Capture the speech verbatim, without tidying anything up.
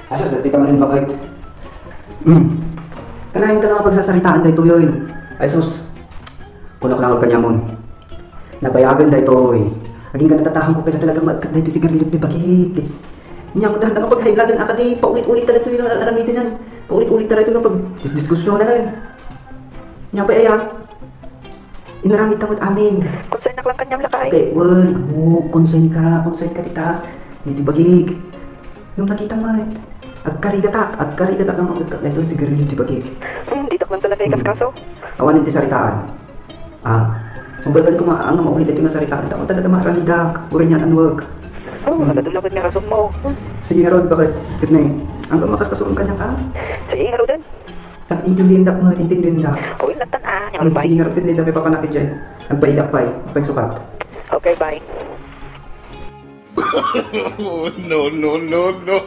Asus, dita man bakit? Hmm. Kanayon ka lang pagsasaritaan daytoy, oy. Ay, sus. Kunak lang kaniamon. Nabayagan daytoy. Agingga natatahan ko kaya talaga maagkat daytoy sigarilyo ti bagik. Nya, kudahan ta mapag-high blood-an a kadi, paulit-ulit ta daytoy nga ar-, aramidenan. Paulit-ulit ta daytoy nga pag-, dis-, diskusyonan. Nya, pa, iya. Inaramid ta met amin. Concern-ak lang kaniam, lakay. Okay, wen, amo, concern ka, concern ka dita. Daytoy bagik. Ngem nakita met. Agkarigatak, agkarigatak nga maagkat daytoy sigarilyo ti bagik. Hmm, ditak lang talaga ikaskaso. Awanen ti saritaan. Ah, sumbalbal ko ma-, nga maulit daytoy nga saritaan. Tapno talaga maaramidak. Uray niyan, anwag. Oh, hmm. Nagadu lang nga rason mo. Sige, ngarud, bakit? Kitneng, ang makaskaso kaniak, ah? Sige, ngaruden. Sa, intindihan dak mo, intindihan dak. Uy, natan, ah, nya. Hmm, malpay. Sige, ngarud, kitneng, dapay papanakit dyan. Agpaidak pay, apay sukat. Okay, bye. No, no, no, no.